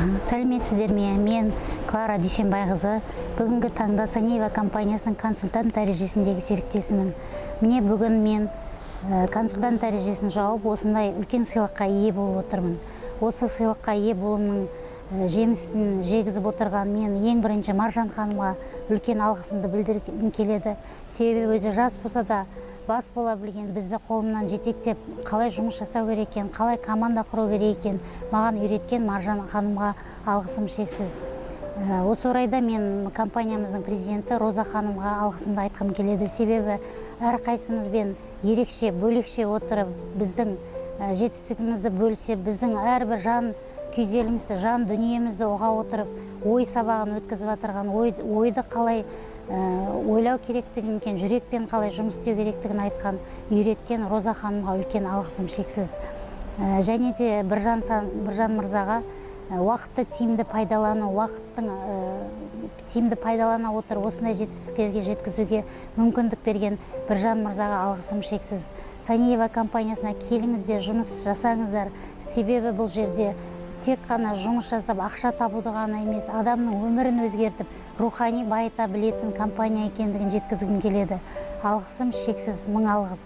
Сәлеметсіздер ме? Мен Клара Дүйсенбайқызы, бүгінгі таңда Санеева компаниясының консультант дәрежесіндегі серіктесімін. Міне, бүгін мен консультант дәрежесін жауып, осындай үлкен сыйлыққа ие болып отырмын. Осы сыйлыққа ие болуымның жемісін жегізіп отырған мен ең бірінші Маржан ханымға үлкен алғысымды білдіргім келеді. Себебі өзі жас болса да, бас бола білген, бізді қолымнан жетектеп, қалай жұмыс жасау керек екен, қалай команда құру керек екен, маған үйреткен Маржан ханымға алғысым шексіз. Осы орайда мен компаниямыздың президенті Роза ханымға алғысымды айтқым келеді. Себебі әрқайсымызбен ерекше, бөлекше отырып, біздің жетістігімізді бөлісе, біздің әрбір жан күйзелімізді, жан дүниемізді ұға отырып, ой сабағын өткізіп жатырған, ойды қалай ойлау керектігін екен, жүрекпен қалай жұмыс істеу керектігін айтқан, үйреткен Роза ханымға үлкен алғысым шексіз. Және де Біржан мырзаға уақытты тиімді пайдалану, уақыттың тиімді пайдалана отырып, осындай жетістіктерге жеткізуге мүмкіндік берген Біржан мырзаға алғысым шексіз. Санеева компаниясына келіңіздер, жұмыс жасаңыздар. Себебі бұл жерде тек қана жұмыс жасап, ақша табуды ғана емес, адамның өмірін өзгертіп, рухани байыта білетін компания екендігін жеткізгім келеді. Алғысым шексіз, мың алғыс.